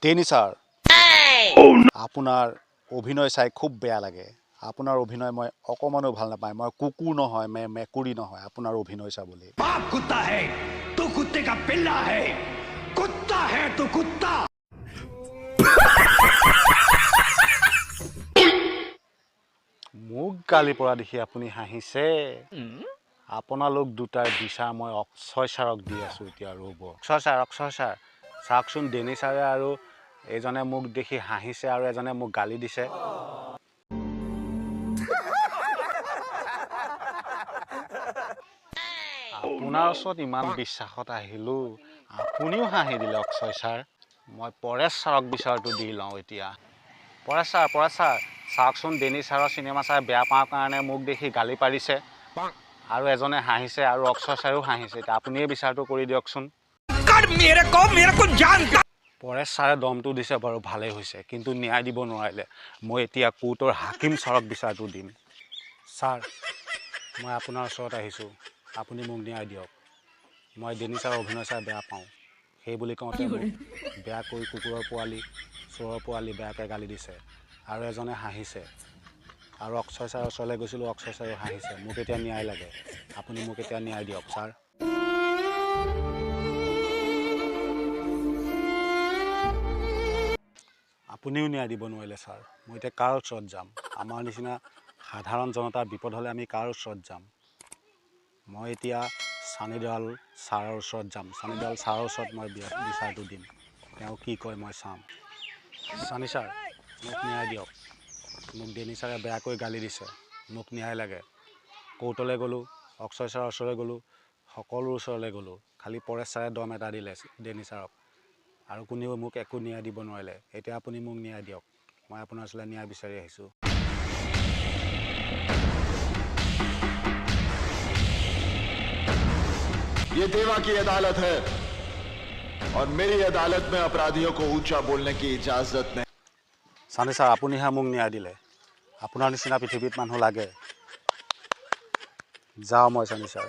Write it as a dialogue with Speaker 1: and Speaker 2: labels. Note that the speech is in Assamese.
Speaker 1: ডেনি ছাৰ, আপোনাৰ অভিনয় চাই খুব বেয়া লাগে। আপোনাৰ অভিনয় মই অকণমানো ভাল নাপায়। মই কুকুৰ নহয়, মেকুৰী নহয় আপোনাৰ অভিনয় চাবলৈ।
Speaker 2: बाप कुत्ता है तो कुत्ते का पिल्ला है, कुत्ता है तो कुत्ता।
Speaker 1: মোক গালি পৰা দেখি আপুনি হাঁহিছে। আপোনালোক দুটাৰ বিচাৰ মই অক্ষয় ছাৰক দি আছোঁ এতিয়া, ৰ'ব। অক্ষয় ছাৰ, অক্ষয় ছাৰ, চাওকচোন, ডেনি ছাৰে আৰু এইজনে মোক দেখি হাঁহিছে আৰু এজনে মোক গালি দিছে। আপোনাৰ ওচৰত ইমান বিশ্বাসত আহিলোঁ, আপুনিও হাঁহি দিলে। অক্ষয় ছাৰ, মই পৰেশ ছাৰক বিচাৰটো দি লওঁ এতিয়া। পৰেশ ছাৰ, পৰেশ ছাৰ, চাওকচোন, ডেনি ছাৰৰ চিনেমা চাই বেয়া পাওঁ কাৰণে মোক দেখি গালি পাৰিছে আৰু এজনে হাঁহিছে আৰু অক্ষয় ছাৰেও হাঁহিছে। এতিয়া আপুনিয়ে বিচাৰটো কৰি দিয়কচোন।
Speaker 2: कर मेरे को, मेरे को जानता।
Speaker 1: পৰেশ ছাৰে দমটো দিছে বাৰু, ভালেই হৈছে, কিন্তু ন্যায় দিব নোৱাৰিলে। মই এতিয়া কোৰ্টৰ হাকিম ছাৰক বিচাৰটো দিম। ছাৰ, মই আপোনাৰ ওচৰত আহিছোঁ, আপুনি মোক ন্যায় দিয়ক। মই ডেনি ছাৰৰ অভিনয় চাই বেয়া পাওঁ, সেই বুলি কওঁতে মোক বেয়াকৈ কুকুৰৰ পোৱালি, চোৰৰ পোৱালি বেয়াকৈ গালি দিছে আৰু এজনে হাঁহিছে। আৰু অক্ষয় ছাৰৰ ওচৰলৈ গৈছিলোঁ, অক্ষয় ছাৰেও হাঁহিছে। মোক এতিয়া ন্যায় লাগে, আপুনি মোক এতিয়া ন্যায় দিয়ক ছাৰ। আপুনিও ন্যায় দিব নোৱাৰিলে ছাৰ। মই এতিয়া কাৰ ওচৰত যাম? আমাৰ নিচিনা সাধাৰণ জনতাৰ বিপদ হ'লে আমি কাৰ ওচৰত যাম? মই এতিয়া চানী দেৱাল ছাৰৰ ওচৰত যাম। চানী দেৱাল ছাৰৰ ওচৰত মই বিচাৰটো দিম, তেওঁ কি কয় মই চাম। চানী ছাৰ, মোক ন্যায় দিয়ক। মোক ডেনি ছাৰে বেয়াকৈ গালি দিছে, মোক ন্যায় লাগে। কোৰ্টলৈ গ'লোঁ, অক্ষয় ছাৰৰ ওচৰলৈ গ'লোঁ, সকলোৰ ওচৰলৈ গ'লোঁ, খালি পৰেশ ছাৰে দম এটা দিলে ডেনি ছাৰক, আৰু কোনেও মোক একো ন্যায় দিব নোৱাৰিলে। এতিয়া আপুনি মোক ন্যায় দিয়ক, মই আপোনাৰ ওচৰলৈ ন্যায় বিচাৰি আহিছোঁ।
Speaker 3: ये देवा की अदालत है और मेरी अदालत में अपराधियों को ऊंचा बोलने की इजाजत नहीं।
Speaker 1: চানী ছাৰ, আপুনিহে মোক ন্যায় দিলে। আপোনাৰ নিচিনা পৃথিৱীত মানুহ লাগে। যাওঁ মই চানী ছাৰ।